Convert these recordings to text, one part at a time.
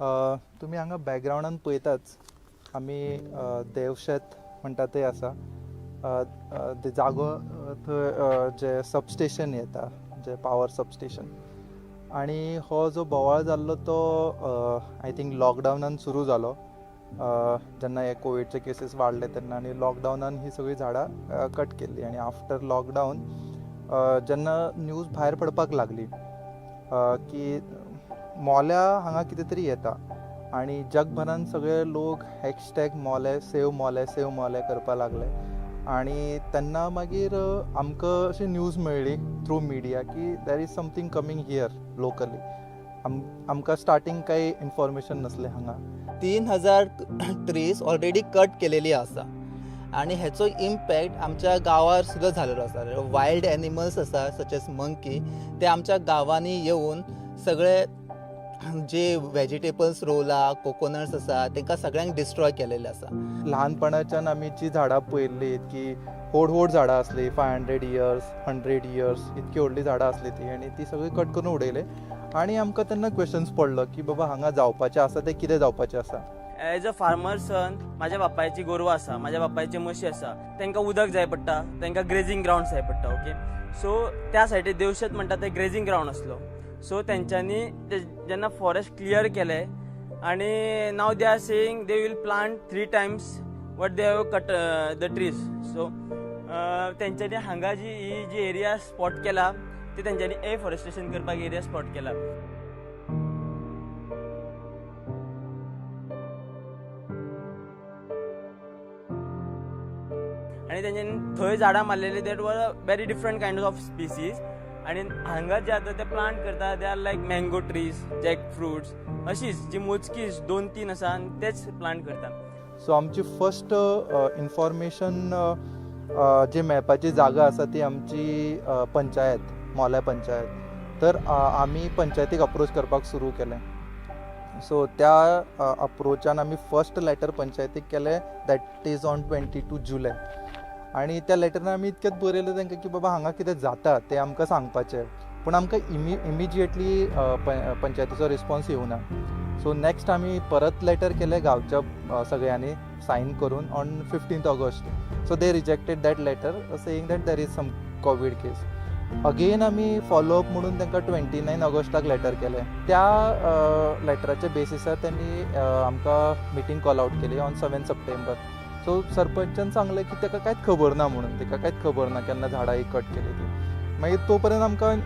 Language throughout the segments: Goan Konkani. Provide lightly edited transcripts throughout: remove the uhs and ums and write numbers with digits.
तुमी हांगा बॅकग्रावंडान पळयताच आमी देवशेत म्हणटा ते आसा जागो थंय जे सबस्टेशन येता, जे पावर सबस्टेशन. आनी हो जो बोवाळ जाल्लो तो I think लॉकडावनान सुरू जालो, जेन्ना हे कोविडचे केसीस वाडले तेन्ना. आनी लॉकडावनान ही सगळीं झाडां कट केल्ली. आनी आफ्टर लॉकडावन जेन्ना न्यूज भायर पडपाक लागली की मोल्या हांगा कितें तरी येता आनी जगभरान सगळे लोक हॅशटॅग मोले सेव मोले सेव मोले करपाक लागले. आनी तेन्ना मागीर आमकां अशी न्यूज मेळ्ळी थ्रू मिडिया की there is something coming here locally. आमकां स्टार्टींग कांय इन्फॉर्मेशन नासलें हांगा. 3000 ट्रीज ऑलरेडी कट केलेली आसा आनी हेचो इम्पॅक्ट आमच्या गांवार सुद्दां जालेलो आसा. वायल्ड एनिमल्स आसा सच एज मंकी, ते आमच्या गांवांनी येवन सगळे जे वेजिटेबल्स रोवला, कोकोनट्स आसा, तांकां सगळ्यांक डिस्ट्रॉय केलेले आसा. ल्हानपणाच्यान आमी जी झाडां पळयल्ली की व्हड व्हड झाडां आसली, 500 इयर्स 100 इयर्स इतकी व्हडली झाडां आसली ती, आनी ती सगळी कट करून उडयले. आनी आमकां तेन्ना क्वेश्चन्स पडलो की बाबा हांगा जावपाचें आसा तें कितें जावपाचें आसा. एज अ फार्मर सन, म्हाज्या बापायची गोरवां आसा, म्हाज्या बापायची म्हशी आसा, तांकां उदक जाय पडटा, तांकां ग्रेजींग ग्रावंड जाय पडटा. ओके, सो त्या सायडीक देवशेत म्हणटा ते ग्रेजींग ग्रावंड आसलो. सो तेंच्यांनी जेन्ना फॉरेस्ट क्लियर केले आनी now they are saying they will plant 3 times what they have cut the trees. So तेंच्यांनी हांगा जी ही जी एरिया स्पॉट केला ती तेंच्यांनी एफॉरेस्टेशन करपाक एरिया स्पॉट केला. आनी तेंच्यांनी थंय झाडां मारलेली that were very different kind of species. आनी हांगा जे आतां ते प्लांट करता they are like mango trees, jack fruits, अशीच जी मोजकी 2-3 आसा आनी तेच प्लांट करता. सो आमची फर्स्ट इन्फॉर्मेशन जी मेळपाची जागा आसा ती आमची पंचायत, मोल्या पंचायत. तर आमी पंचायतीक अप्रोच करपाक सुरू केलें. सो त्या अप्रोचान आमी फर्स्ट लेटर पंचायतीक केलें, that is on 22 जुलय. आनी त्या लेटरान आमी इतकेंच बरयलें तांकां की बाबा हांगा कितें जाता तें आमकां सांगपाचें, पूण आमकां इमिजिएटली पंचायतीचो रिस्पॉन्स येवना. सो नेक्स्ट आमी परत लेटर केलें गांवच्या सगळ्यांनी सायन करून on 15 August. So they rejected that letter saying that there is some COVID case. Again आमी फॉलोअप म्हणून तांकां 29 ऑगस्टाक लेटर केलें. त्या लेटराच्या बेसिसार त्यांनी आमकां मिटींग कॉल आउट केली ऑन 7 सप्टेंबर. सो सरपंचान सांगलें की ताका कांयच खबर ना म्हणून, ताका कांयच खबर ना केन्ना झाडां ही कट केली ती. मागीर तो पर्यंत आमकां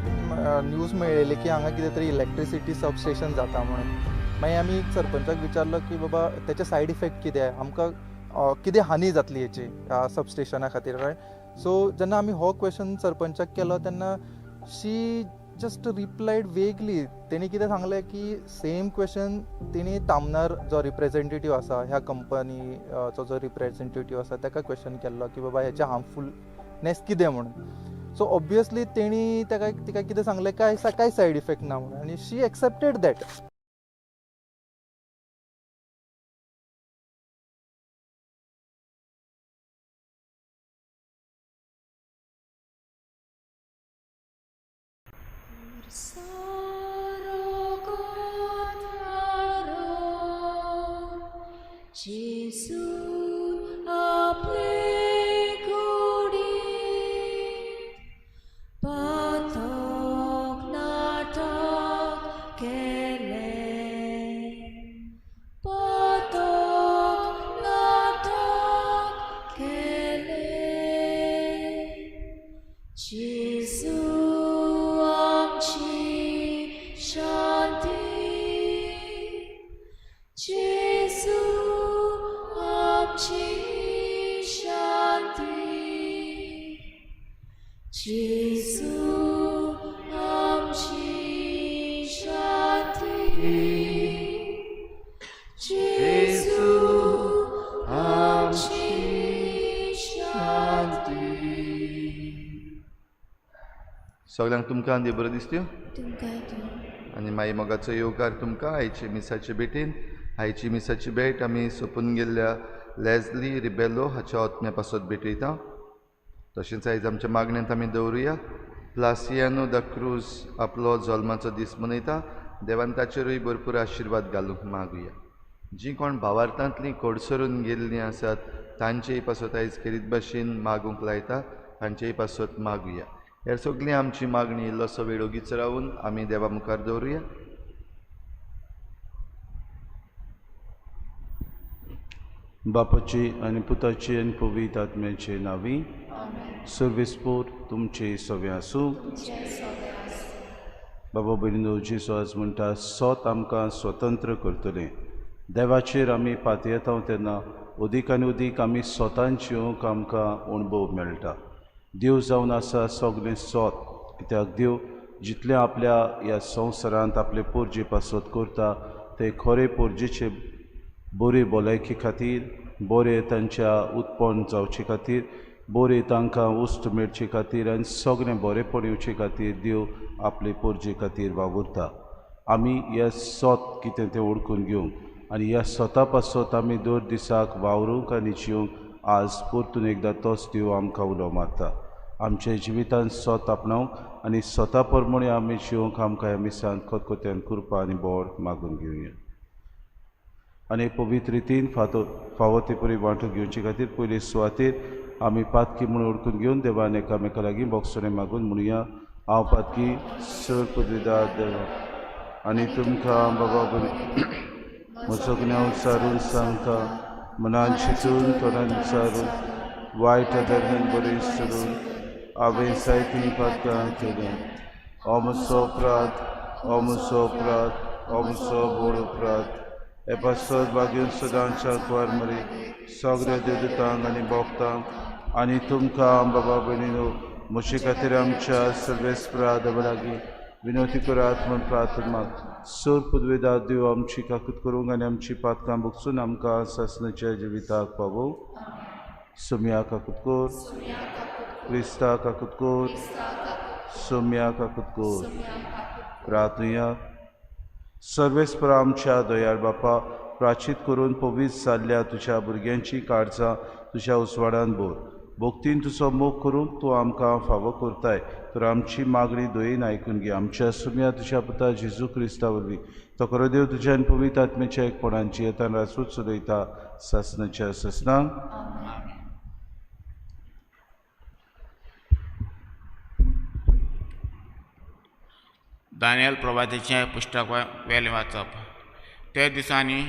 न्यूज मेळ्ळेली की हांगा कितें तरी इलेक्ट्रिसिटी सबस्टेशन जाता म्हणून. मागीर आमी सरपंचाक विचारलो की बाबा तेचे सायड इफेक्ट कितें, आमकां कितें हानी जातली हेची सबस्टेशना खातीर, रायट. सो जेन्ना आमी हो क्वेश्चन सरपंचाक केलो तेन्ना शी जस्ट रिप्लायड वेगली. तेणी कितें सांगलें की सेम क्वेश्चन तेणी तामनार जो रिप्रेजेंटेटीव आसा, ह्या कंपनीचो जो रिप्रेजेंटेटीव आसा ताका क्वेश्चन केल्लो की बाबा हेचें हार्मफुलनेस कितें म्हणून. सो ऑब्वियसली तेणी ताका तिका कितें सांगलें काय कांय सायड इफेक्ट ना म्हणून, आनी शी एक्सेप्टेड that. Jesun आपले कुडीत पातक नाटक केलें, पातक नाटक केलें. जेजू आमची शांती, जेजू आमची शांती, जेजू आमची शांती, जेजू आमची शांती. सगळ्यांक तुमकां आनी बरें दिसत्यो तुमकां दिवं. आनी माई मोगाचो येवकार तुमकां आयचे मिसाचे भेटीन. आयची मिसाची भेट आमी सोंपून गेल्ल्या लेजली रिबेलो हाच्या आत्म्या पासत भेटयता. तशेंच आयज आमच्या मागण्यांत आमी दवरुया प्लासियानो the cruise आपलो जल्माचो दीस मनयता. देवान ताचेरूय भरपूर आशिर्वाद घालूंक मागुया. जीं कोण भावार्थांतलीं कडसरून गेल्लीं आसात तांचेय पासत आयज खेरीत भाशेन मागूंक लायता, तांचेय पासत मागुया. ह्या सगळीं आमची मागणी इल्लोसो वेळ ओगीच रावून आमी देवा मुखार दवरुया. बापाची आनी पुताची आनी पवित्र आत्म्याचे नांवी सर्वेस्पोर तुमचे सवे आसूं. बाबा भयणीनो, जेजू आज म्हणटा सोत आमकां स्वतंत्र करतलें. देवाचेर आमी पातयेता तेन्ना अदीक आनी अदीक आमी सोतान जिवंक आमकां अणभव मेळटा. देव जावन आसा सगळें सोत, कित्याक देव जितलें आपल्या ह्या संवसारांत आपले पोरजे पासत करता ते खरे पोरजेचे बरे भलायकी खातीर, बरें तांच्या उत्पन्न जावचे खातीर, बरें तांकां उस्त मेळचे खातीर आनी सगळें बरेंपण येवचे खातीर देव आपले पोरजे खातीर वावुरता. आमी ह्या सोत कितें तें वळखून घेवंक आनी ह्या सोता पासत आमी दर दिसाक वावरूंक आनी जिवंक आज परतून एकदां तोच देव आमकां उलो मारता. आमच्या जिवितांत सोत आपणावंक आनी सोता प्रमाणे आमी जिवंक आमकां ह्या मिसांत खतखत्यान कृपा आनी बोड मागून घेवया. आनी पवित्र रितीन फावो ते परी वांटो घेवचे खातीर पयले सुवातेर आमी पातकी म्हूण वळखून घेवन देवान एकामेका लागीं बोगसणें मागून म्हणुया. हांव पातकी सर पदवीदार देवा आनी तुमकां बाबा म्हजो गुन्यांव सारून सांगता, मनान चिंतून तोंडान विचारून वायट आदरान बरी सोडून हांवें जायतीं पातकां केलीं. हो म्हजो अपराध, हो म्हजो अपराध, हो म्हजो व्हड अपराध. हे पासत बागेवन सदांच्या कुवार मरे सगळ्या देवदूतांक आनी भक्तांक आनी तुमकां बाबा भयणीनो म्हजे खातीर आमच्या सर्वेस्परा देवा लागीं विनवती करात म्हूण प्रार्थना माग. सोर पदवेदार देव आमची काकूत करूंक आनी आमची पातकां भोगसून आमकां सासणाच्या जिविताक पावोवं. सोम्या काकूत कर, क्रिस्ता काकूत कर, सोम्या काकूत कर. प्रार्थुया. सर्वेस्परा आमच्या दयाळ बापा, प्राचीत करून पवित्र जाल्ल्या तुज्या भुरग्यांची काळजां तुज्या उजवाडान भर. भक्तीन तुजो मोग करूंक तूं आमकां फावो करताय, तर आमची मागणी दयेन आयकून घे. आमच्या सुम्या तुज्या पुता जेजू क्रिस्ता वरवीं तो खरो देव तुज्या आनी पवित्र आत्म्याच्या एकपणान जियेतान राजूच चलयता सासणाच्या सासणाक. दानियल प्रभातेचें पुस्तक वेलें वाचप. त्या दिसांनी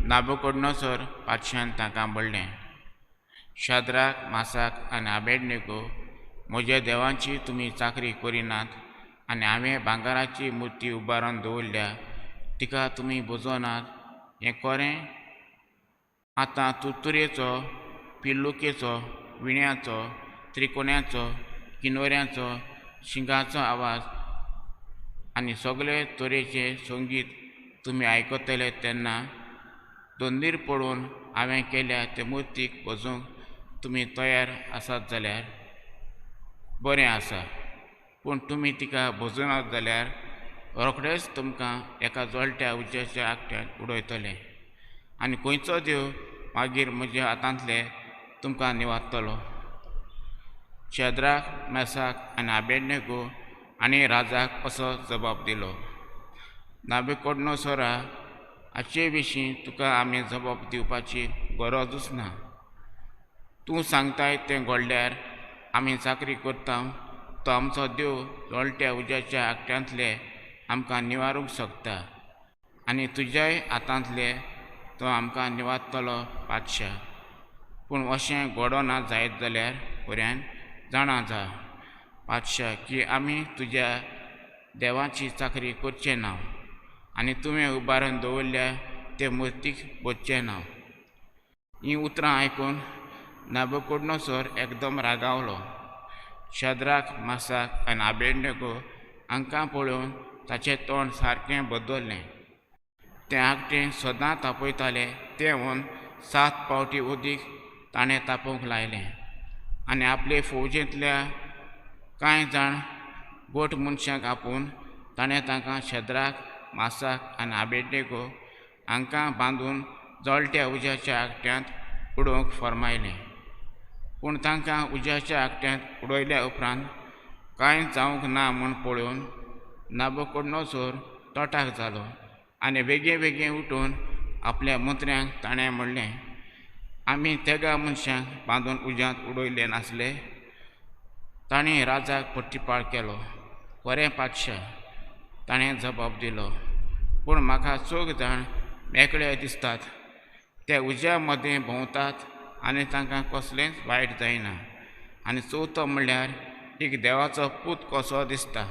नाबुकोडनोसर पातशान तांकां म्हणलें, शाद्राक, मासाक आनी आबेडनेगो म्हज्या देवांची तुमी चाकरी करिनात आनी हांवें भांगराची मुर्ती उबारून दवरल्या तिका तुमी भुजोनात हें खरें? आतां तुरतुरेचो, पिल्लुकेचो, विण्याचो, त्रिकोण्याचो, किनोऱ्याचो, शिंगाचो आवाज आनी सगळे तरेचे संगीत तुमी आयकतले तेन्ना दोंदीर पडून हांवें केल्या ते मुर्तीक भजूंक तुमी तयार आसात जाल्यार बरें आसा, पूण तुमी तिका भजनात जाल्यार रोखडेच तुमकां एका जळट्या उज्याच्या आगट्यांत उडयतले आनी खंयचो देव मागीर म्हज्या हातांतले तुमकां निवारतलो. शेद्राक, मेसाक आनी आबेडनेगो आनी राजाक असो जबाब दिलो, नाबुकोडनोसरा, हाचे विशीं तुका आमी जबाब दिवपाची गरजूच ना. तूं सांगताय तें घडल्यार आमी चाकरी करता तो आमचो देव जळट्या उज्याच्या आगट्यांतले आमकां निवारूंक शकता आनी तुज्याय हातांतले तो आमकां निवारतलो पातशा. पूण अशें घडना जायत जाल्यार पर्यान जाणा जा पातशा की आमी तुज्या देवाची चाकरी करचे ना आनी तुवें उबारून दवरल्या ते मुर्तीक भजचें ना. हीं उतरां आयकून नाबुकोडनोसर एकदम रागावलो. शाद्राक, मासाक आनी आबेडनेगो हांकां पळोवन ताचें तोंड सारकें बदल्लें. तें आगटें सदां तापयताले तें हून 7 पावटी उदीक ताणें तापोवंक लायलें आनी आपले फौजेंतल्या कांय जाण गोठ मनशांक आपोवन ताणें तांकां शेद्राक, मासाक आनी आबेडनेगो हांकां बांदून जळट्या उज्याच्या आगट्यांत उडोवंक फर्मायलें. पूण तांकां उज्याच्या आगट्यांत उडयल्या उपरांत कांय जावंक ना म्हूण पळोवन नाबुकोडनोसर तोटाक जालो आनी बेगीन बेगीन उठून आपल्या मंत्र्यांक ताणें म्हणलें, आमी तेगा मनशांक बांदून उज्यांत उडयले नासले? ताणें राजाक प्रतिपाळ केलो, खरें पातशा, ताणें जबाब दिलो, पूण म्हाका चौग जाण मेकळे दिसतात, ते उज्या मदें भोंवतात आनी तांकां कसलेंच वायट जायना, आनी चवथो म्हणल्यार एक देवाचो पूत कसो दिसता.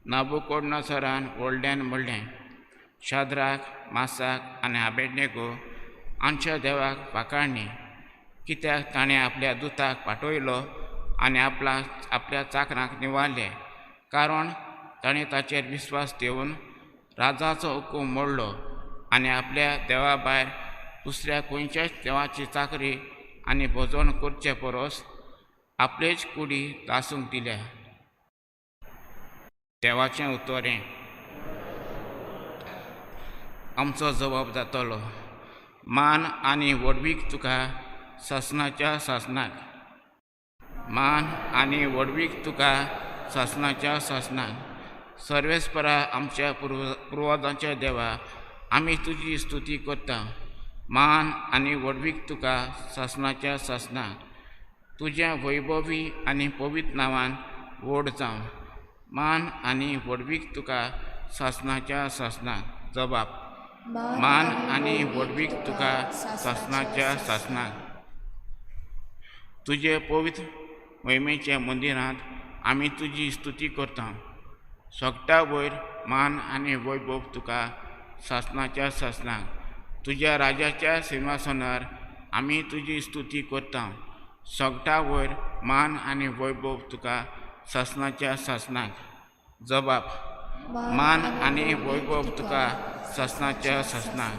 नाबुकोडनोसरान व्हडल्यान म्हणलें, शाद्राक, मासाक आनी आबेडनेगो आमच्या देवाक वाखाणणी, कित्याक ताणें आपल्या दुताक पाठयलो आनी आपल्या चाकरांक निवारले, कारण ताणें ताचेर विस्वास दवरून राजाचो हुकूम मोडलो आनी आपल्या देवा भायर दुसऱ्या खंयच्याच देवाची चाकरी आनी भजन करचे परस आपलेच कुडी दासूंक दिल्या. देवाचें उतरें आमचो जबाब जातलो. मान आनी व्हडवीक तुका सासणाच्या सासणाक, मान आनी व्हडवीक तुका सासणाच्या सासणाक. सर्वेस्परा आमच्या पुर्वजांच्या देवा, आमी तुजी स्तुती करता. मान आनी व्हडवीक तुका सासणाच्या सासणाक. तुज्या वैभवी आनी पवित्र नांवान व्हड जावं. मान आनी व्हडवीक तुका सासणाच्या सासणाक. जबाब. मान आनी व्हडवीक तुका सासणाच्या सासणाक. तुजे पवित्र महिमेच्या मंदिरांत आमी तुजी स्तुती करता. सगटा वयर मान आनी वैभव तुका सासणाच्या सासणाक. तुज्या राजाच्या सिंहासनार आमी तुजी स्तुती करता. सगटा वयर मान आनी वैभव तुका सासणाच्या सासणाक. जबाब. मान आनी वैभव तुका सासणाच्या सासणाक.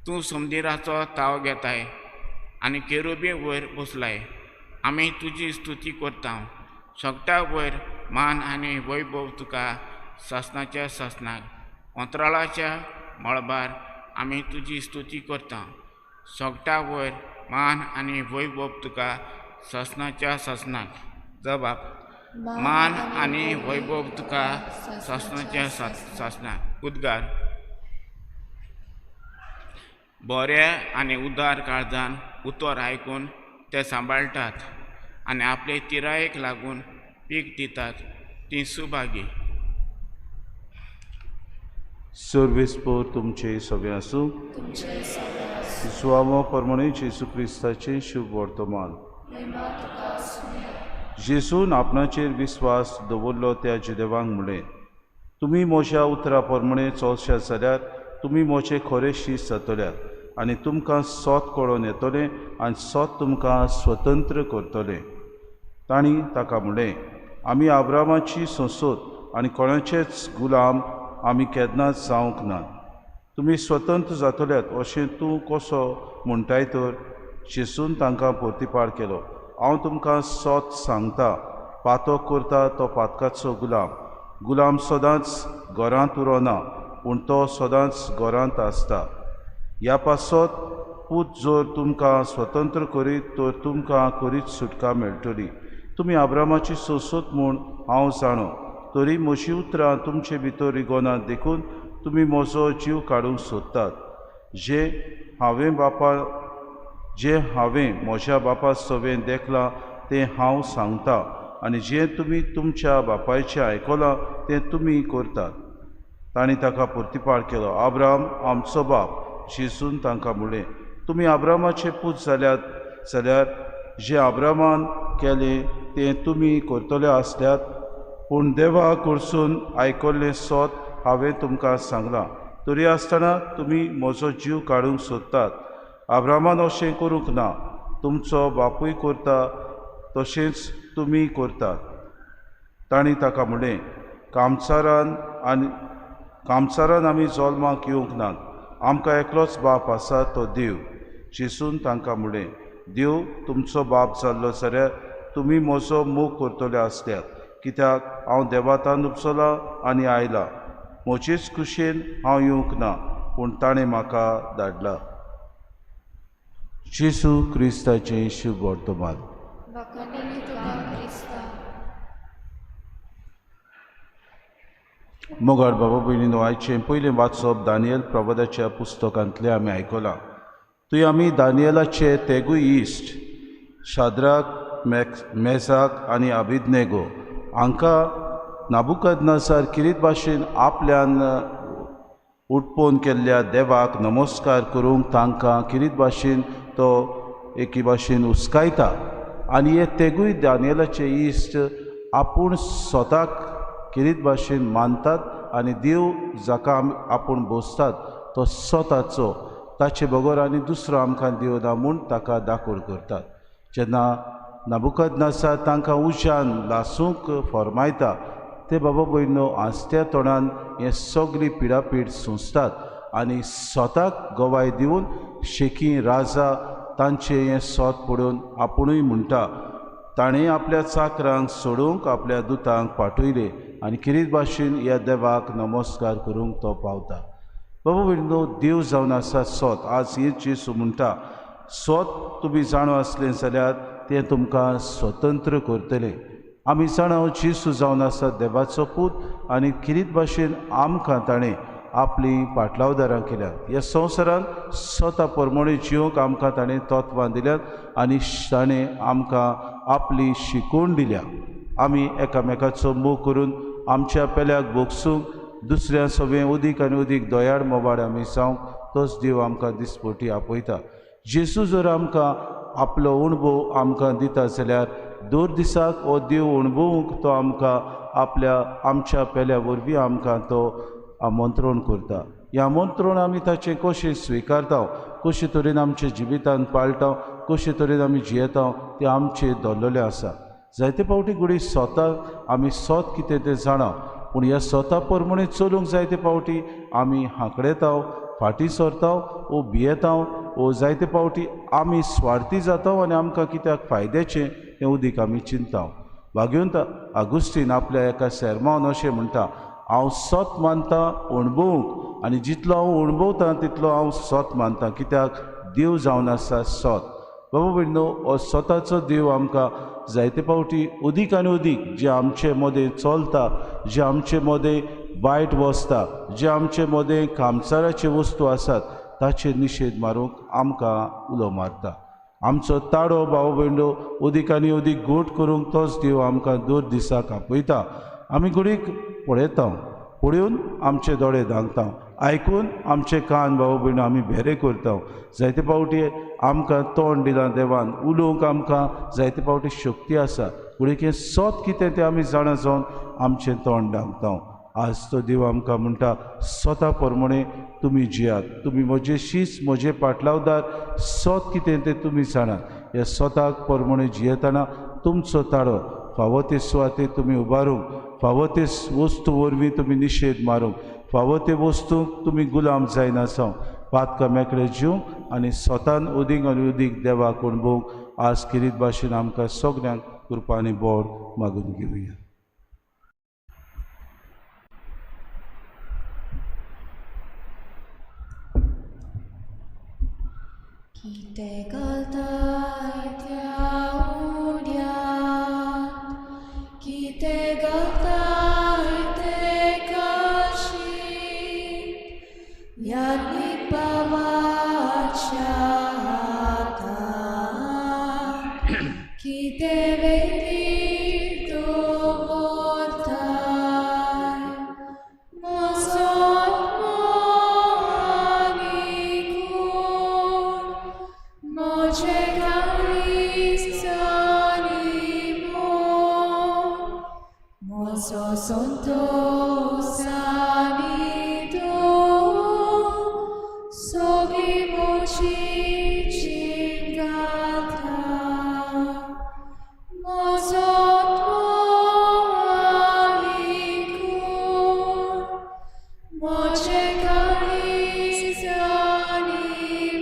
तूं समुद्राचो ताव घेताय आनी केरुबी वयर बसलाय, आमी तुजी स्तुती करता. सगटा वयर मान आनी वैभव तुका सासणाच्या सासणाक. अंतराळाच्या मळबार आमी तुजी स्तुती करता. सगटा वयर मान आनी वैभव तुका सासणाच्या सासणाक. जबाब. मान आनी वैभव तुका सासणाच्या सासणाक. उद्गार. बऱ्या आनी उदार काळजान उतर आयकून ते सांबाळटात आनी आपले तिरायेक लागून पीक दितात ती सुभागी. सर्वेस्पोर तुमचे सगळे आसूं. सुवामो परमणे जेजू क्रिस्ताचें शुभ वर्तमान. जेजून आपणाचेर विस्वास दवरलो त्या जुदेवांक म्हणलें, तुमी म्हज्या उतरा प्रमाणे चलशात जाल्यार तुमी म्हजे खरे शीस जातल्यात आनी तुमकां सोत कळोन येतलें आनी सोत तुमकां स्वतंत्र करतलें. तांणी ताका म्हणलें, आमी आब्रामाची संसद आनी कोणाचेच गुलाम आमी केन्नाच जावंक ना. तुमी स्वतंत्र जातल्यात अशें तूं कसो म्हणटाय तर? जेजून तांकां प्रतिपाळ केलो, हांव तुमकां सोत सांगता, पातक करता तो पातकाचो गुलाम. गुलाम सदांच घरांत उरना, पूण तो सदांच घरांत आसता. ह्या पासत पूत जर तुमकां स्वतंत्र करीत तर तुमकां करीत सुटका मेळटली. तुमी आब्रामाची सोसत म्हूण हांव जाणो, तरी म्हजी उतरां तुमचे भितर रिगोना, देखून तुमी म्हजो जीव काडूंक सोदतात. जें हांवें म्हज्या बापा सवें देखलां तें हांव सांगता, आनी जें तुमी तुमच्या बापायचें आयकलां तें तुमी करतात. तांणी ताका प्रतिपाळ केलो, आब्राम आमचो बाप. जेजून तांकां म्हणलें, तुमी आब्रामाचे पूत जाल्यात जाल्यार जें आब्रामान केलें तें तुमी करतले आसल्यात. पूण देवा कडसून आयकल्लें सोत हांवें तुमकां सांगलां, तरी आसतना तुमी म्हजो जीव काडूंक सोदतात. आब्रामान अशें करूंक ना, तुमचो बापूय करता तशेंच तुमी करतात. तांणी ताका म्हणलें, कामचारान आमी जल्माक येवंक नात, आमकां एकलोच बाप आसा तो देव. जेजून तांकां म्हणलें, देव तुमचो बाप जाल्लो जाल्यार तुमी म्हजो मोग करतले आसल्यात, कित्याक हांव देवातान उपसलां आनी आयला. म्हजेच खुशयेन हांव येवंक ना, पूण ताणें म्हाका धाडला. जेजू क्रिस्ताचें शुभ वर्तमान. मोगाळ बाबा भयणीनो, आयचें पयलें वाचप दानियल प्रवादाच्या पुस्तकांतलें आमी आयकलां. थंय आमी दानियलाचे तेगूय इश्ट शाद्राक, मेसाक आनी अबेदनेगो हांकां नाबुकदनेझर किरीत भाशेन आपल्यान उठपोवन केल्ल्या देवाक नमस्कार करूंक तांकां किरीत भाशेन तो एके भाशेन हुस्कायता आनी हे तेगूय दानियलाचे इश्ट आपूण स्वताक किरीत भाशेन मानतात आनी देव जाका आमी आपूण बसतात तो स्वताचो, ताचे बगर आनी दुसरो आमकां देव ना म्हूण ताका दाखोड करतात. जेन्ना नाबुकदनेझर तांकां उज्यान लासूंक फॉर्मायता ते बाबा भयणो आसत्या तोंडान हे सगळी पिडापीड सोंसतात आनी स्वताक गवाय दिवन शेकी राजा तांचें हें सोत पडून आपुणूय म्हणटा, ताणें आपल्या चाकरांक सोडूंक आपल्या दुतांक पाठयले आनी किरीत भाशेन ह्या देवाक नमस्कार करूंक तो पावता. बाबा भयणो, देव जावन आसा सोत. आज हे जेजू म्हणटा, सोत तुमी जाणो आसलें जाल्यार तें तुमकां स्वतंत्र करतलें. आमी जाणा जेजू जावन आसा देवाचो पूत आनी किरीत भाशेन आमकां ताणें आपली पाटलावदारां केल्यात. ह्या संवसारांत स्वता प्रमाणे जिवंक आमकां ताणें तत्वां दिल्यात आनी ताणें आमकां आपली शिकवण दिल्या. आमी एकामेकाचो मोग करून आमच्या पेल्याक भोगसूंक दुसऱ्या सगळें उदीक आनी उदीक दयाळ मोबाळ आमी जावंक तोच देव आमकां दिसपटी आपयता. जेजू जर आमकां आपलो अणभव आमकां दिता जाल्यार दर दिसाक हो देव अणभवूंक तो आमकां आपल्या आमच्या पेल्या वरवीं आमकां तो आमंत्रण करता. हें आमंत्रण आमी ताचें कशें स्विकारता, कशे तरेन आमच्या जिवितांत पाळटा, कशे तरेन आमी जियेता तें आमचें दवरलेलें आसा. जायते फावटी घडये स्वता आमी स्वत कितें तें जाणा, पूण ह्या स्वता प्रमाणे चलूंक जायते फावटी आमी हांकडेता, फाटीं सरता ओ भियेता ओ जायते फावटी आमी स्वार्थी जाता आनी आमकां कित्याक फायद्याचें तें उदीक आमी चिंता. भाग्यवंत आगुस्तीन आपल्या एका सेर्मावन अशें म्हणटा, हांव सत मानता अणभवूंक आनी जितलो हांव अणभवता तितलो हांव सत मानता, कित्याक देव जावन आसा सत. बाबा भयणो, हो स्वताचो देव आमकां जायते फावटी उदीक आनी उदीक जे आमचे मदें चलता, जे आमचे मदें वायट वसता, जे आमचे मदें कामसाराचे वस्तू आसात ताचेर निशेध मारूंक आमकां उलो मारता. आमचो ताडो भाव भयणो उदीक आनी उदीक गोट करूंक तोच देव आमकां दर दिसाक आपयता. आमी घडीक पळयता, पळोवन आमचे दोळे धांकता, आयकून आमचे कान भाव भयणो आमी भेरे करता. जायते फावटी आमकां तोंड दिलां देवान, उलोवंक आमकां जायते फावटी शक्ती आसा, घडये सत कितें तें आमी जाणा जावन आमचें तोंड धांकता. आज तो देव आमकां म्हणटा, स्वता प्रमाणे तुमी जियात, तुमी म्हजे शीस म्हजे पाटलावदार, सत कितें तें तुमी जाणात. ह्या स्वताक प्रमाणे जियेतना तुमचो ताळो फावो ते सुवातेर तुमी उबारूंक, फावो ते वस्तू वरवीं तुमी निशेध मारूंक, फावो ते वस्तूंक तुमी गुलाम जायना जावं, पातकां मेकळे जिवंक आनी स्वतान उदीक आनी उदीक देवाक अणभवूंक आज किरीत भाशेन आमकां सगल्यांक कृपा आनी बोड मागून घेवया. कितें घालताय त्या उड्यांत, कितें घालताय ते काशींत, यादीक बाबाच्या हातांत कितें वेगीं दवरताय. म्हजो आत्मो आनी कूड म्हजें काळीज आनी मोड, म्हजो संतोश आनी दूख सगळी म्हजी जीण घालता. म्हजो आत्मो आनी कूड म्हजें काळीज आनी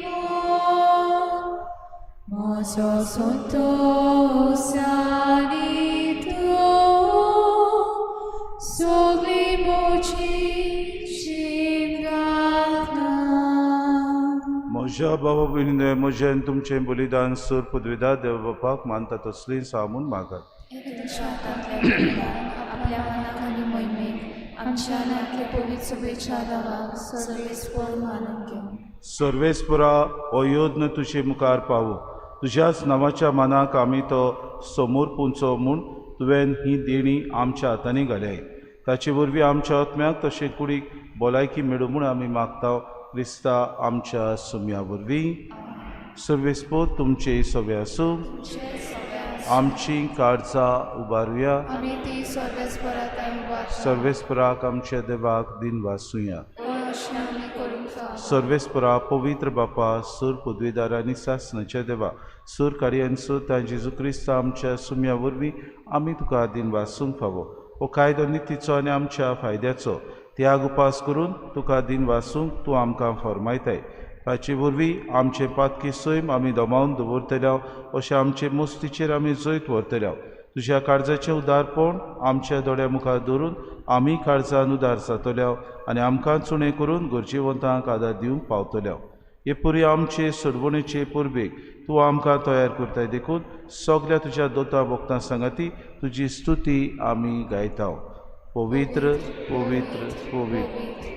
मोड, म्हजो संतोश आनी दूख सगळी म्हजी जीण घालता. म्हज्या बाबा भयणीने म्हजें आनी तुमचें बलिदान सूर पदवीदार देव बापाक मानता तसलीं सामून मागात. हे तुमच्या हातांतलें बलिदान आपल्या मनाक आनी मोहिमेक आमच्या नातले पवित्र सभेच्या नांवाक सर्वेस्पर मानून घेवं. सर्वेस्परा, हो यज्ञ तुजे मुखार पावो, तुज्याच नांवाच्या मानाक आमी तो समोर पुंचो म्हूण तुवें ही देणी आमच्या हातांनी घाल्याय. ताचे वरवीं आमच्या आत्म्याक तशें कुडीक भलायकी मेळूं म्हूण आमी मागता, क्रिस्ता आमच्या सुम्या वरवीं. सर्वेस्पोर तुमचे सवे आसूं. आमची काळजां उबारुया. आमी ती सर्वेस्परा उबारता. सर्वेस्पराक आमच्या देवाक दिन वासुया. हय, अशें आमी करूंक फावो. सर्वेस्परा, पवित्र बापा, सूर पदवीदार आनी सासणाच्या देवा, सूर कार्य आनी सूर तां जेजू क्रिस्ता आमच्या सुम्या वरवीं आमी तुका दिन वासूंक फावो. हो कायदो नितीचो आनी आमच्या फायद्याचो त्याग उपास करून तुका दिन वासूंक तूं आमकां फॉर्मायताय. ताचे वरवीं आमचें पातकी सैम आमी दमावन दवरतल्या, अशें आमचे मुस्तीचेर आमी जैत व्हरतल्या. तुज्या काळजाचें उदारपण आमच्या दोळ्या मुखार दवरून आमी काळजान उदार जातल्या आनी आमकां चुणे करून गरजेवंतांक आदार दिवंक पावतल्या. हे पुरी आमचे सोडवणेचे परबेक तूं आमकां तयार करताय, देखून सगल्या तुज्या दोता भोगतां सांगाती तुजी स्तुती आमी गायता. पवित्र पवित्र पवित्र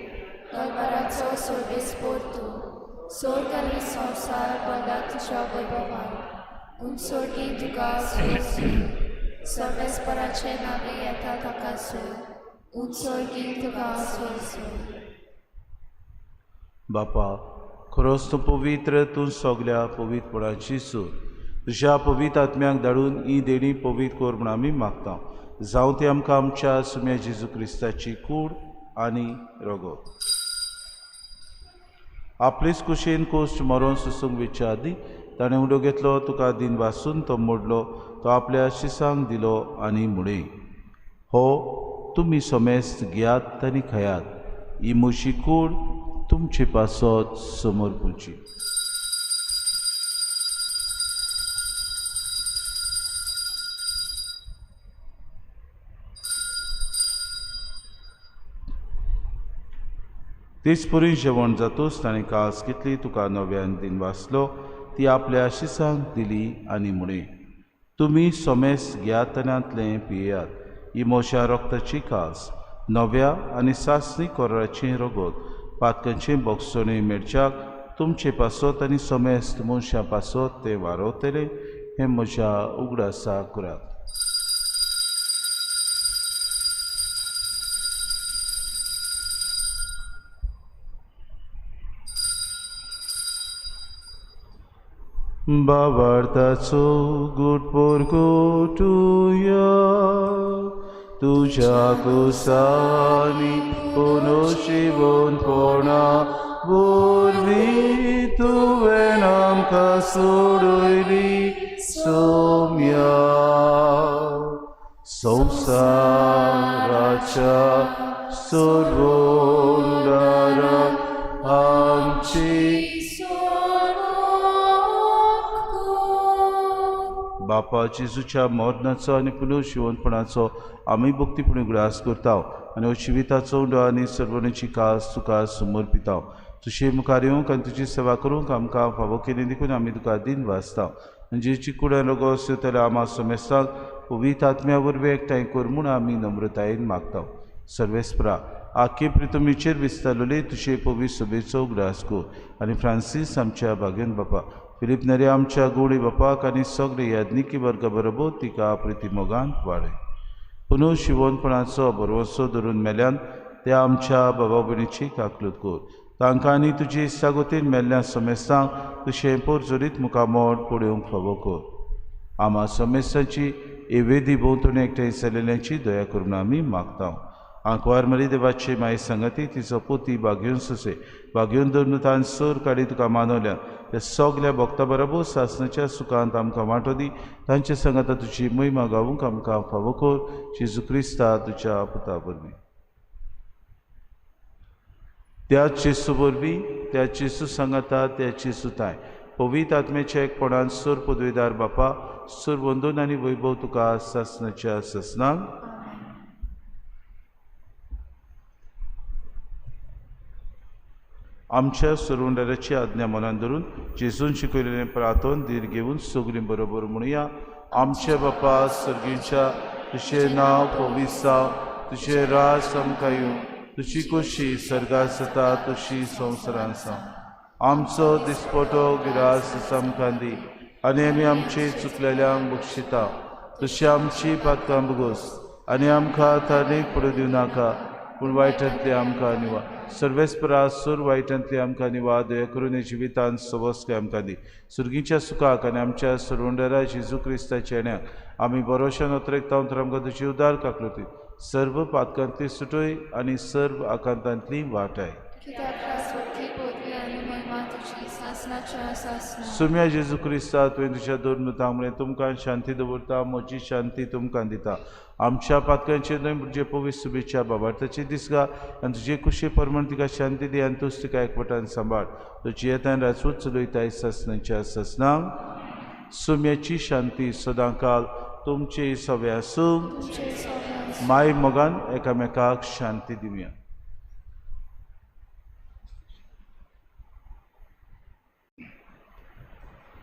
दरबाराचो सर्वेस्पर तूं, स्वर्ग आनी संवसार भरला तुज्या वैभवान. उंचोटी तुका सोय, सर्वेस्पराचे नांवे येता ताका सोय, उंचोटी तुका सोय सोय. बापा, खरोच तूं पवित्र, तूं सगल्या पवित्रपणाची सूर. तुज्या पवित्र आत्म्याक धाडून ही देणी पवित्र कर म्हूण आमी मागता. जावं ती आमकां आमच्या सुम्या जेजू क्रिस्ताची कूड आनी रगत. आपलेच कुशीन कोश्ट मरोन सोसूंक वेच्या आदीं ताणें उडो घेतलो, तुका दिन वासून तो मोडलो, तो आपल्या शिसांक दिलो आनी म्हणें, हो तुमी समेस्त घेयात आनी खायात, ही म्हजी कूड तुमचे पासत समर्पुची. तेच परी जेवण जातूच ताणें कास घेतली, तुका नव्यान दिन वाचलो, ती आपल्या शिसांक दिली आनी म्हणें, तुमी समेस्त घेयात आनी पियेयात, ही म्हज्या रक्ताची कास, नव्या आनी सासणी कोराचें रगत, पातकांचें बोगसणें मेळच्याक तुमचे पासत आनी समेस्त मनशां पासत तें वारवतलें, हें म्हज्या उगडासा करात. बाबार्थाचो गुटपोर गोटुया, तुज्या कुसानी पुनो शिवोनपणा वरवीं तुवें आमकां सोडयली सोम्या. संवसाराच्या सोडवणदारा आमची बापा जेजूच्या मरणाचो आनी पुनर्जिवनपणाचो आमी भक्तीपणी उगडास करता आनी जिविताचो उंडो आनी सर्वणेची कास तुका समर्पिता. तुजे मुखार येवंक आनी तुजी सेवा करूंक आमकां फावो केली देखून आमी तुका दिन वाचता. आनी जेची कुडान रोगो जाल्यार आमा समेस्तांक पवित्र आत्म्या वरवीं एकठांय कर म्हूण आमी नम्रतायेन मागता. सर्वेस्परा, आखे प्रितमीचेर विस्तारलेली तुजे पवित्र सभेचो उगडास कर आनी फ्रांसीस आमच्या भाग्यन बापा, फिलीप नेरी आमच्या गोडी बापाक आनी सगळे याज्ञिकी वर्गा बरोबर तिका प्रितीमोगान वाडय. पुनः शिवनपणाचो भरवंसो धरून मेल्यान त्या आमच्या बाबा भयणीची काकलूत कर. तांकां आनी तुजी सागोतीन मेल्ल्या समेस्तांक तुजें पोरजोरीत मुखामोड पळोवंक फावो कर. आमा समेस्तांची एवेदी भोंवतणी एकठांय जाल्ल्याची दया करून आमी मागता. आंकवार मरी देवाची माई सांगाती तिचो पोती बागेवन सोसे बागेवन धरून तान सोर काडी तुका मानवल्या त्या सगल्या भक्ता बरोबर सासणाच्या सुखांत आमकां वांटो दी. तांचे सांगाता तुजी महिमा गावूंक आमकां फावो कर, जेजू क्रिस्ता तुज्या पुता वरवीं. त्या जेजू वरवीं, त्या जेजू सांगाता, त्या जेजू ताय पवित्र आत्म्याच्या एकपणान सोर पदवीदार बापा, सोर वंदन आनी वैभव तुका सासणाच्या सासणाक. आमच्या सोडवणदाराची आज्ञा मनान धरून जेजून शिकयलेलें प्रार्थन धीर घेवन सगळीं बरोबर म्हणुया. आमच्या बापा सर्गीच्या, तुजें नांव पवित्र जावं, तुजें राज आमकां येवं, तुजी खोशी सर्गात जाता तशी संवसारांत जावं. आमचो दिसपटो गिरास आमकां दी आनी आमी आमचे चुकलेल्यांक बक्षिता तशी आमची पातकां भोगोस आनी आमकां तारीक पडूं दिवं नाका, पूण वायटांतली आमकां निवा. सर्वेस्परा सूर वायटांतली आमकां निवा, दया करून जिवितांत सवस्काय आमकां दी. सुर्गीच्या सुखाक आनी आमच्या सरवंडरा जेजू क्रिस्ताच्या येण्याक आमी बरोशान अत्रेकता तर आमकां तुजी उदार काकलती सर्व पातकांतली सुटय आनी सर्व आकांतांतली वाटाय. सुम्या जेजू क्रिस्ता, तुवें तुज्या दोन मतां म्हळें तुमकां शांती दवरता, म्हजी शांती तुमकां दिता. आमच्या पातकांचेर न्हय म्हणजे पवित्र शुभेच्छा बाबार्थाची दिसगा आनी तुजे कुशे प्रमाण तिका शांती दी आनी तूच तिका एकवटान सांबाळ. तुजी येतान राजवट चलयताय ससनाच्या ससनांक. सुम्याची शांती सदांकाल तुमचे सवे आसूं. माय मोगान एकामेकाक शांती दिवया.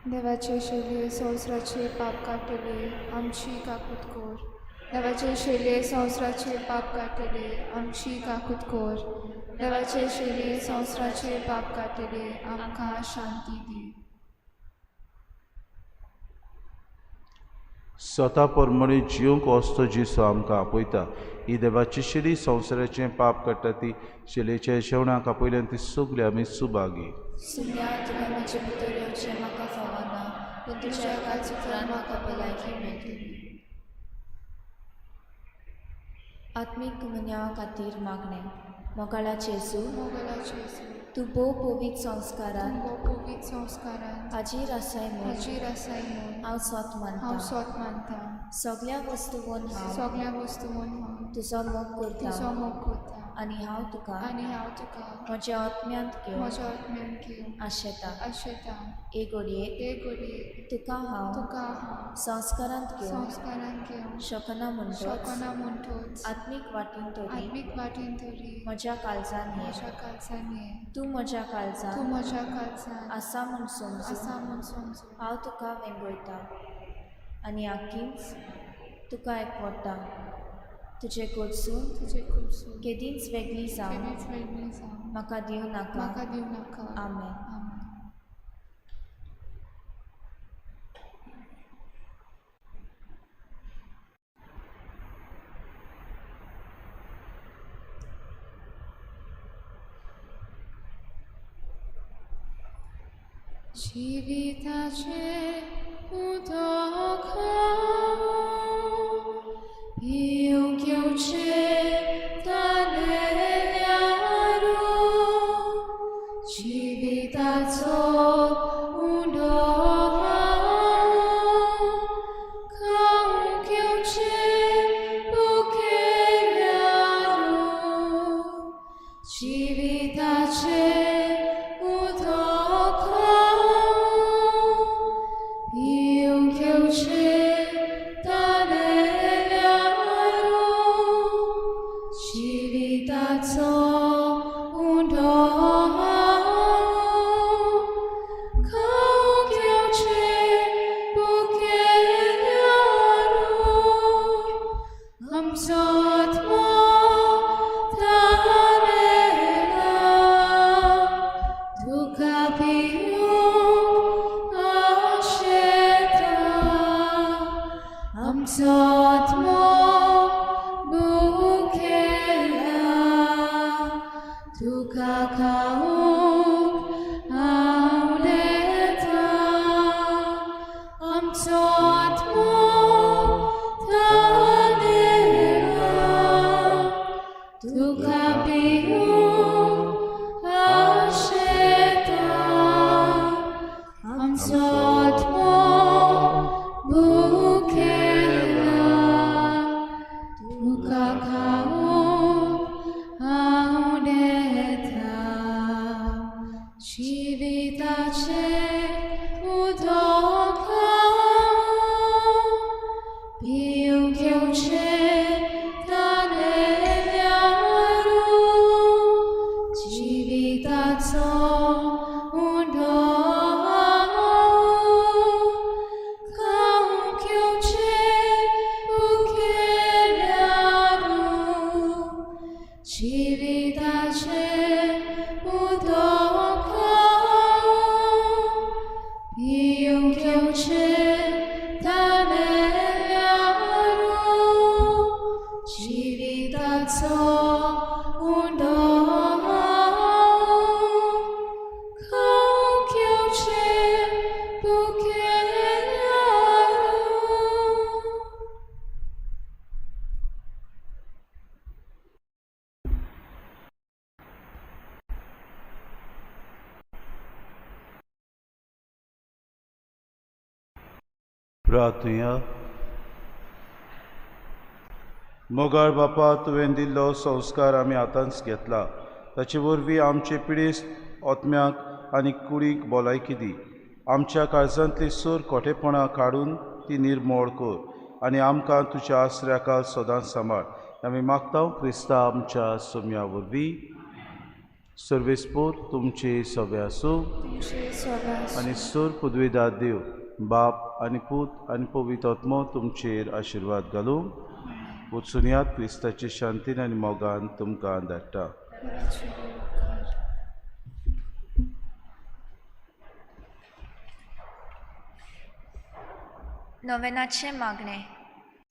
देवाचे शेलये संवसाराचे पाप काडटले आमची काकूत कोर. देवाचे शेलये संवसाराचे पाप काडटले आमची काकूत कोर. देवाचे शेलये संवसाराचे पाप काडटले आमकां शांती दी. स्वता प्रमाणे जिवंक वस्तो जेजू आमकां आपयता. ही देवाची शेली संवसाराचें पाप काडटा ती शेलेच्या जेवणाक आपयल्यान ती सगळी आमी सुभागी. सुम्या, तुवें म्हजे भितर येवचें म्हाका फावना, पूण तुज्या एकाच उतरान म्हाका भलायकी मेळटली. आत्मीक गुन्यांवा खातीर मागणें. मोगाळा जेजू, तूं भोव पवित्र संस्कारान हाजीर आसाय म्हूण हांव स्वत मानता. सगळ्या वस्तूंन हांव तुजो मोग करता आनी हांव तुका म्हज्या आत्म्यांत घेवन आशेता. एक घडयेक तुका हांव संस्कारांत घेवन शकना म्हणटोच आत्मीक वाटेन तरी म्हज्या काळजान ये. तूं म्हज्या काळजान आसा म्हूण समजून हांव तुका वेंगयता आनी आकींच तुका एकवटा. तुजे कडसून केदींच वेगळी जावं म्हाका दिवं नाका. आमेन. जिविताचें उदक हांव पिवंक घेवचें तानेल्यार, जिविताचो उंडो हांव खावंक घेवचें भुकेल्यार, जिविताचें उदक हांव पिवंक घेवचें तानेल्यार, जिविताचो उंडो हांव खावंक घेवचें भुकेल्यार, आमचो आत्मो तानेला तुका पिवंक आशेता. आमचो आत्मो भुकेला तुका खावंक आवडेता. आमचो आत्मो तानेला तुका पिवंक आशेता. आमचो आत्मो भुकेला तुका खावंक आवडेता. जिविताचें उदक हांव पिवंक घेवचें तानेल्यार, जिविताचो उंडो हांव खावंक घेवचें भुकेल्यार, प्रार्थुया. मोगाळ बापा, तुवें दिल्लो संस्कार आमी आतांच घेतला, ताचे वरवीं आमचे पिडेस्त आत्म्याक आनी कुडीक भलायकी दी. आमच्या काळजांतली सूर खोटेपणां काडून ती निर्मोळ कर आनी आमकां तुज्या आसऱ्याका सदांच सांबाळ. आमी मागता क्रिस्ता आमच्या सोम्या वरवीं. सर्वेस्पोर तुमचे सगळे आसूं आनी सोर पुदविदार देव बाप आनी पूत आनी पवित्र आत्मो तुमचेर आशिर्वाद घालूं. वचुनयात क्रिस्ताचे शांतीन आनी मोगान तुमकां धाडटा. नोवेनाचें मागणें.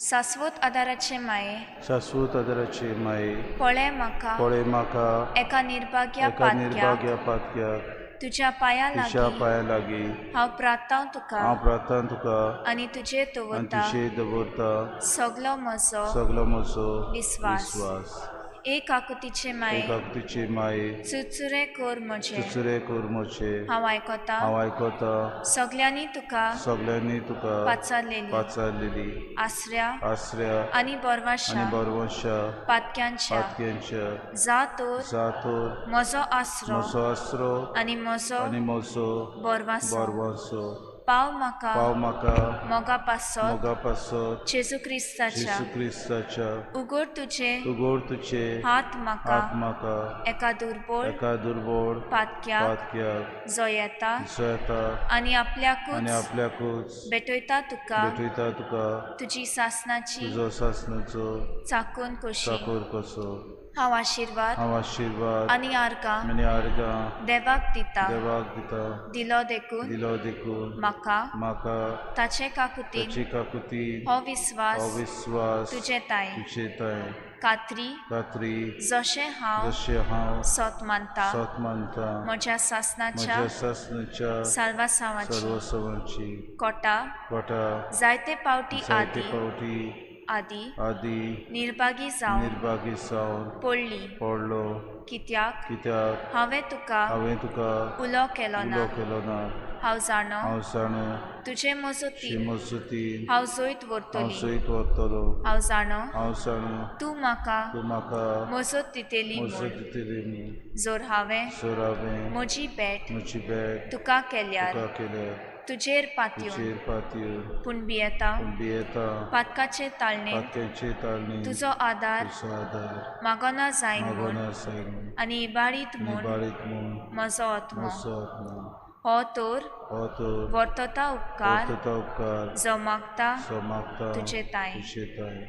शाश्वत आदाराचे माये, शाश्वत आदाराचे माये, पळय म्हाका, पळय म्हाका एका निर्भाग्या एका निर्भाग्या पातक्याक, तुज्या पांया तुज्या पांया लागीं हांव प्रार्थना तुका, हांव प्रार्थना तुका आनी तुजेर दवरता, आनी तुजेर दवरता सगलो म्हजो, सगलो म्हजो विस्वास. विस्वास. एक आकुतीचे माये, एक आकुतीचे माये, चुरचुरे कर म्हजे, चुरचुरे कर म्हजे, हांव आयकता, हांव आयकता, सगल्यांनी तुका, सगल्यांनी तुका पाचारलेली, पाचारलेली आसऱ्या, आसऱ्या आनी बरवाशा, आनी बरवाशा पातक्यांच्या, पातक्यांच्या, जा तर, जा तर म्हजो आसरो, म्हजो आसरो आनी म्हजो, आनी म्हजो बरवासो, बरवासो, पाव म्हाका, पाव म्हाका, मोगा पासत, मोगा पासत, जेजू क्रिस्ताच्या, जेजू क्रिस्ताच्या, उगड तुजे, उगड तुजे हात म्हाका, हात म्हाका, एका दुर्बळ, एका दुर्बळ पातक्याक, पातक्याक, जो येता, जो येता, आनी आपल्याकूच, आनी आपल्याकूच भेटयता तुका, भेटयता तुका, तुजी सासनाची, तुजो सासनाचो चाकून कशी, चाकूर कसो, हांव आशिर्वाद, हांव आशिर्वाद आनी आर्गां, आनी आर्गां देवाक दिता, देवाक दिता, दिलो देखून, दिलो देखून, म्हाका, म्हाका, ताचे काकुतीन, ताचे काकुतीन, हो विस्वास, हो विस्वास, तुजे ताय, तुजे ताय, खात्री, खात्री, जशें हांव, जशें हांव, सत मानता, सत मानता, म्हज्या सासनाच्या, म्हज्या सासनाच्या, साल्वासांवाची, साल्वासांवाची, कोटा, कोटा, जायते पावटी जायते आदी, पावटी, आदी, आदी, निर्भागी जावन, निर्भागी जावन, पडली, पडलो, कित्याक, कित्याक, हांवें तुका, हांवें तुका, उलो केलो ना, उलो केलो ना, हांव जाणो, हांव जाणो, तुजे मजतीन, मजतीन, हांव जैत व्हरतली, हांव जैत व्हरतलो, हांव जाणो, हांव जाणो, तूं म्हाका, तूं म्हाका, मजत दितली मजत दितली म्हूण, जर हांवें, जर हांवें, म्हजी भेट, म्हजी भेट, तुका केल्यार, तुका केल्यार, तुजेर पातयेवन, तुजेर पातयेवन, पूण भियेता, पूण भियेता, पातकाचे ताळणेन, पातकाचे ताळणेन, तुजो आदार, तुजो आदार, मागना जायन म्हूण, मागना जायन म्हूण, आनी इबाडीत म्हूण, इबाडीत म्हूण, म्हजो आत्मो, म्हजो आत्मो, हो तर, हो तर, वर्तता उपकार, वर्तता उपकार, जो मागता, जो मागता, तुजे ताय, तुजे ताय.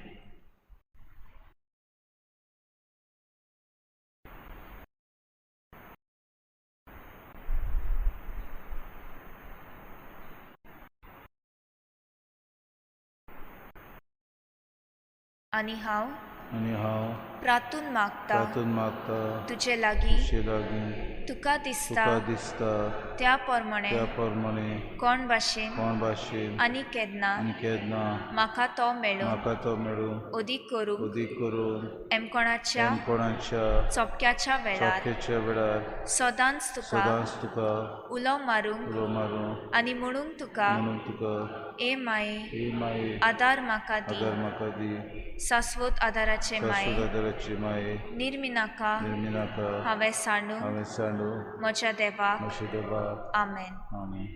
आनी हांव, आनी हांव, प्रार्थून मागता, प्रार्थून मागता, तुजे लागीं, तुजे लागीं, तुका दिसता, तुका दिसता, त्या प्रमाणे, त्या प्रमाणे, कोण भाशेन, कोण भाशेन, आनी केन्ना, आनी केन्ना, म्हाका तो मेळूं, म्हाका तो मेळूं, अदीक करूंक, अदीक करून, एमकोणाच्या, एमकोणाच्या, चोपक्याच्या वेळार, चोपक्याच्या वेळार, सदांच तुका, सदांच तुका, उलो मारूंक, उलो मारूंक, आनी म्हणूंक तुका, म्हणूंक तुका, ए माये, ए माये, आदार म्हाका दी, आदार म्हाका दी, शाश्वत आदाराचे माये, शाश्वत आदाराचे माये, निर्मिनाका, निर्मिनाका, हांवें सांडू, हांवें सांडू, म्हज्या देवाक, म्हज्या देवाक, आमेन. आमेन.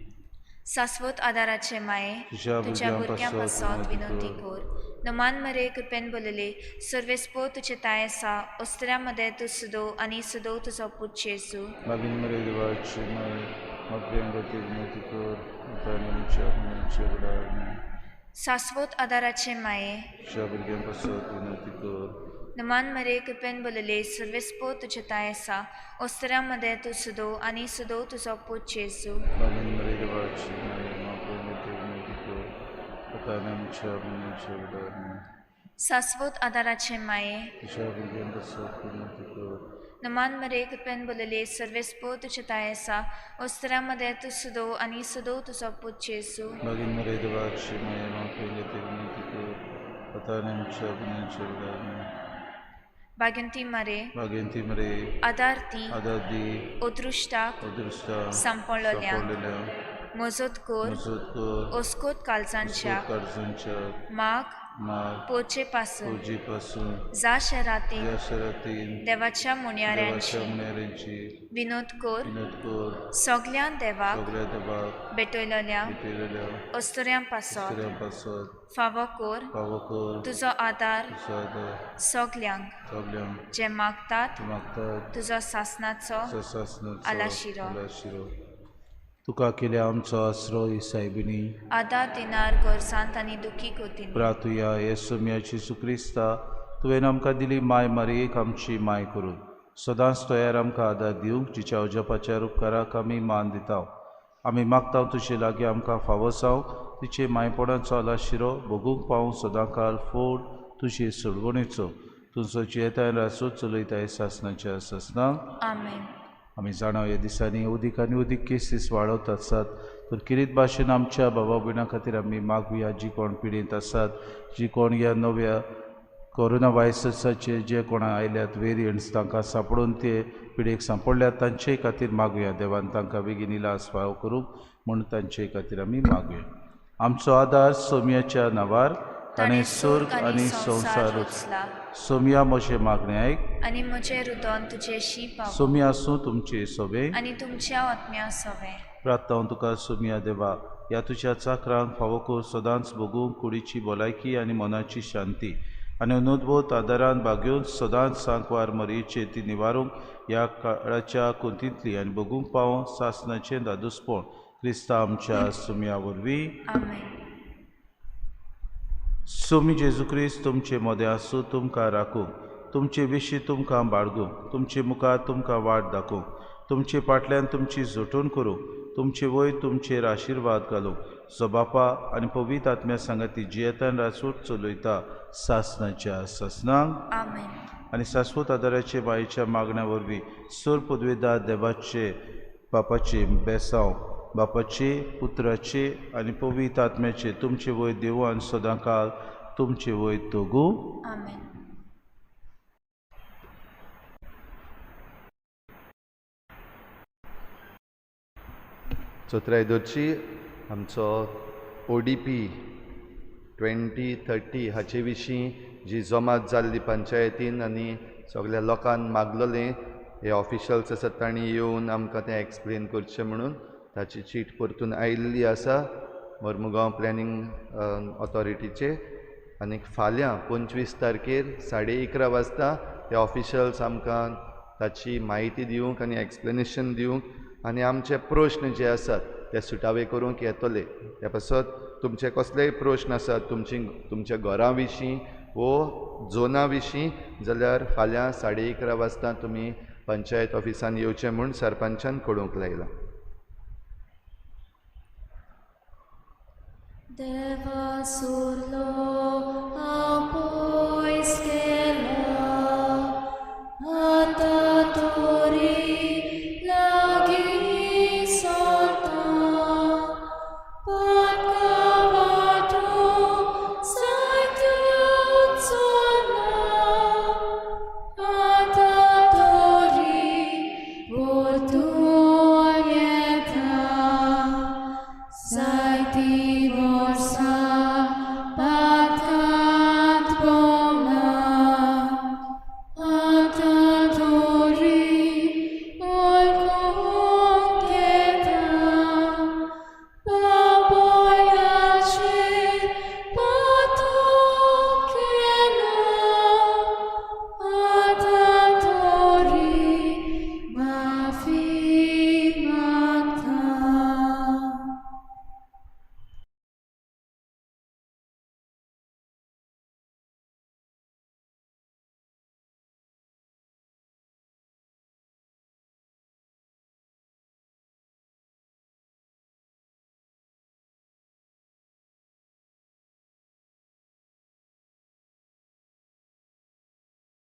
शाश्वत आदाराचे माये, तुज्या तुज्या भुरग्यां भुरग्यां पासत पासत विनंती कर. नमान मरे कृपेन बोलले, सर्वेस्पो तुजे ताय आसा, ओस्त्र्या मदें तूं सुदो आनी सुदो तुजो पूत जेजू. मागीर मरे देवाची माये, आपल्या खातीर विनंती कर, आतां आनी आमच्या मरणाच्या वेळार. आमेन. शाश्वत आदाराचे माये, तुज्या भुरग्यां पासत विनंती कर. नमान मरे कृपेन बोलले, सर्वेस्पो तुजे ताय आसा, ओस्त्र्या मदें तूं सुदो आनी सुदो तुजो पूत जेजू. मागीर मरे देवाची माये, आपल्या खातीर विनंती कर, आतां आनी आमच्या मरणाच्या वेळार. आमेन. शाश्वत आदाराचे माये, तुज्या भुरग्यां पासत विनंती कर. नमान मरे कृपेन बोलले, सर्वेस्पो तुजे ताय आसा, ओस्त्र्या मदें तूं सुदो आनी सुदो तुजो पूत जेजू. मागीर मरे देवाची माये, आपल्या खातीर विनंती कर, आतां आनी आमच्या मरणाच्या वेळार. आमेन. भाग्यंती मरे, भाग्यंती मरे, आदार दी, आदार दी, अदृश्टाक, अदृश्टाक, सांपडलेल्यांक, सांपडलेल्यांक, मजत कर मजत कर ओस्कोत काळजांच्या काळजांच्या माग माग पोचे पासून पोजी पासून जा शहरातील ह्या शहरातील देवाच्या देवाच्या मुन्याऱ्यांची मुन्याऱ्यांची विनोद कर विनोद कर सगल्या देवाक सगळ्या देवाक भेटयलेल्या भेटयलेल्या अस्तुऱ्यां पासत दुसऱ्यां पासत फावो कर फावो कर तुजो आदार तुजो आदार सगल्यांक सगल्यांक जे मागतात मागतात तुजो सासनाचो सासनाचो आलाशिरो. आलाशिरो. तुका केल्या आमचो आसरो ही सायबिणी आदार दिनार गरजांत आनी दुखी कोतीन प्रातुया हे सोम्या जेजू क्रिस्ता तुवें आमकां दिली माय मारयेक आमची माय करून सदांच तयार आमकां आदार दिवंक जिच्या अजपाच्या उपकाराक आमी मान दिता. आमी मागता तुजे लागीं आमकां फावो जावं तिचे मायपणाचो आलाशिरो भोगूंक पावूं सदांकाल फोड तुजे सोडवणेचो तुजो जियेताय रासो चलयताय सासनाच्या सासनाक. आमेन. आमी जाणा ह्या दिसांनी उदीक आनी उदीक केसीस वाडत आसात तर किरीत भाशेन आमच्या बाबा भयणां खातीर आमी मागुया जी कोण पिडेंत आसात जी कोण ह्या नव्या कोरोना व्हायरसाचे जे कोण आयल्यात वेरियंट्स तांकां सांपडून ते पिडेक सांपडल्यात तांचे खातीर मागुया देवान तांकां बेगीन इलाज फावो करूंक म्हूण तांचे खातीर आमी मागुया. आमचो आदार सोम्याच्या नांवार ताणें स्वर्ग आनी संवसार रचला सोम्या म्हजें मागणें आयक आनी म्हजें रुदन तुजेशी पाव सोम्या आसूं तुमचे सोबे आनी तुमच्या आत्म्या सोवे. प्रार्थना तुका सोम्या देवा ह्या तुज्या चाकरांक फावो कर सदांच भोगूंक कुडीची भलायकी आनी मनाची शांती आनी अनुद्भूत आदारान बागेवन सदांच सांकवार मरयेचे ती निवारूंक ह्या काळाच्या कोंतींतली आनी भोगूंक पावों सासनाचें दादोसपण क्रिस्ता आमच्या सोम्या वरवीं. आमेन. सोमी जेजू क्रिस्त तुमचे मदें आसूं तुमकां राखूं तुमचे विशीं तुमकां बाळगूं तुमचे मुखार तुमकां वाट दाखोवं तुमचे फाटल्यान तुमची जोटून करूं तुमचे वयर तुमचेर आशिर्वाद घालूं जो बापा आनी पवित्र आत्म्या सांगाती जियेतान रासूट चलयता सासनाच्या सासनाक. आमेन. आनी शाश्वत आदाराचे बायेच्या मागण्या वरवीं सोर पदवेदार देवाचे बापाचे बेसांव बापाचे पुत्राचे आनी पवित्र आत्म्याचे तुमचे वयर देवू आनी सदांकाल तुमचे वयर तोगू. आमेन. चोत्राय दवरची आमचो ODP 2030 हाचे विशीं जी जमात जाल्ली पंचायतीन आनी सगल्या लोकांक मागलेलें हे ऑफिशल्स आसात तांणी येवन आमकां तें एक्सप्लेन करचें म्हणून ताची चीट परतून आयिल्ली आसा मर्मुगांव प्लॅनिंग ऑथॉरिटीचे. आनी फाल्यां 25 तारखेर 11:30 वाजता ते ऑफिशल्स आमकां ताची म्हायती दिवंक आनी एक्सप्लेनेशन दिवंक आनी आमचे प्रश्न जे आसात ते सुटावे करूंक येतले. त्या पासत तुमचे कसलेय प्रश्न आसात तुमची तुमच्या घरा विशीं वो झोना विशीं जाल्यार फाल्यां 11:30 वाजता तुमी पंचायत ऑफिसान येवचें म्हूण सरपंचान कळोवंक लायलां. देवा सोरलो